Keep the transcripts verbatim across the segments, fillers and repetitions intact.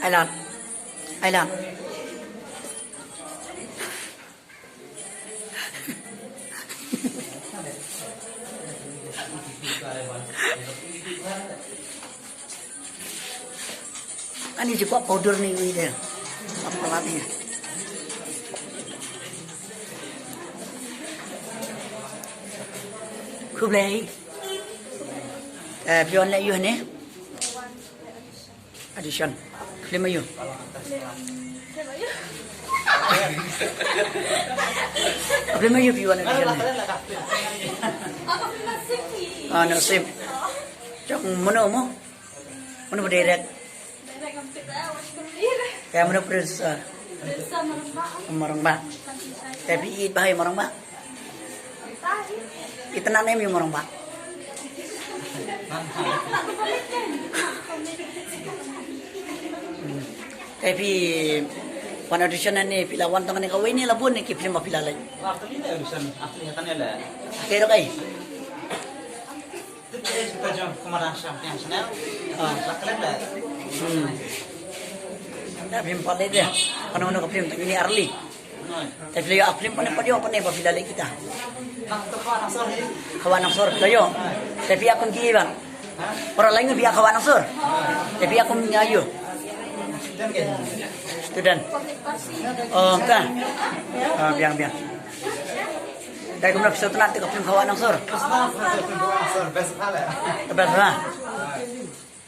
Ailan. Ailan. Ani ji kwah powder ni wi de. Apa lagi? Khublei. Eh, phi wan leh aiu ne? Audition. Film aiu? Film aiu phi wan audition ne? Ah, Nasib. Jong mano mo? Mano ba direct? Ka mano producer? Marangbah. Te phi ïeit bha ïa Marangbah? Itynnad ne em ïa Marangbah? Te phi wan audition ne, phi la wan tang ne kawei ne la bun ne ki film ba phi la leh? Te dok ai. Ah. Hmm. Te phim pat leh de. Kano kano ka film tang ini early. Te phi la ïoh ka film pat ne, pat ïoh pat ne ba phi la leh kita? Ka Wah Nongshor phi la ïoh. Te phi ïa kum ki ban. Para lain phi ïa Ka Wah Nongshor. Te phi ïa kum ïa aiu? Student. Oh, ka. Ah, biang biang. Dei kumno phi sngewtynnad te ka film Ka Wah Nongshor? Best ha.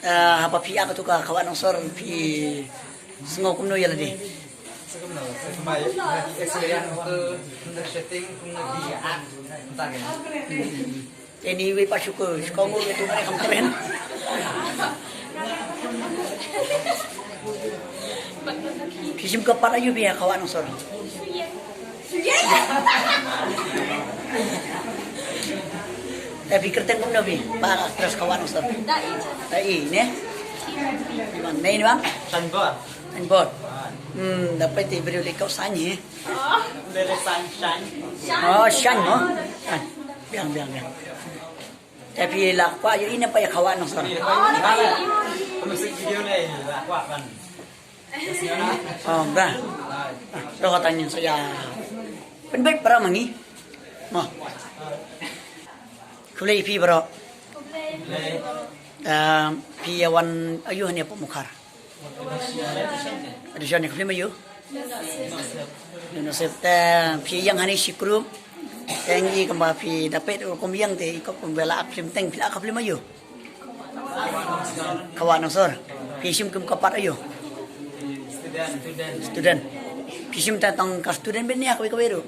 Eh, haba phi ïa katu ka Ka Wah Nongshor phi sngew kumno ïa lade? Te ini wei pat shukur, shukur ngur itu mana kam keren. Phi shim ka pat aiu phi ïa Ka Wah Nongshor? Te phi kyrteng kumno phi? Ba actress Ka Wah Nongshor. Dei ne? Ni bang, ni bang? Sanbor. Sanbor. Hmm, dapat te briew leh kau Sani. Dei San, San. Oh, San mo. San. Biang, biang, biang. Te phi la kwah ïohi ne pat ïa Ka Wah Nongshor? Music video ne la kwah ban. Oh, ba. To ka tang ngin sa ïa pynbeit para ma ngi. Mo. Khublei phi bro. Phi ïa wan aiu hangne Pomukhar? Audition ïa ka film aiu? Film Nasib. Te phi ïeng hangne shi group. Te ngi kumba phi da peit rukom ïeng te i kop kumba la film teng, phi la ka film aiu? Ka Wah Nongshor. Phi shim kum ka pat aiu? Student. Phi shim tang tang ka student beit ne ha kawei kawei ruh?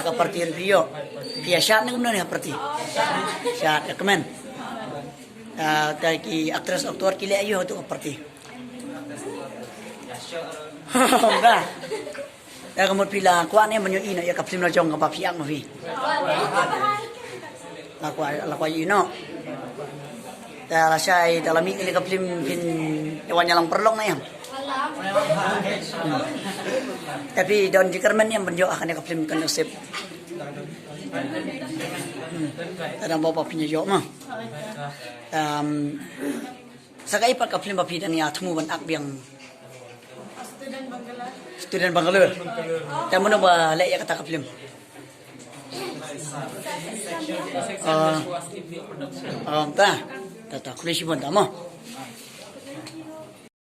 Ka party ruh phi ïoh. Phi ïa shad ne kumno ne ha party? Shad, ïa kmen. Ah, te ki actress actor ki leh aiu ha tu ka party? Ba. Ïa ka mut phi la kwah ne ban ïohi noh ïa ka film la jong kaba phi act ma phi? La kwah, la kwah ïohi noh. Te lashai te la mih kane ka film phin ïa wan ïalang paralok ne em? Hmm. Te phi don jingkyrmen ne em ban ïoh ha kane ka film Ka Nasib? Hmm. Te dang ba phin ïoh ma. Em, sa kaei pat ka film ba phi dang ïa thmu ban act biang? Student Bangalore. Te mano ba leh ïa kata ka film? Ah, ah, ta, ta, ta, khublei shibun ta mo.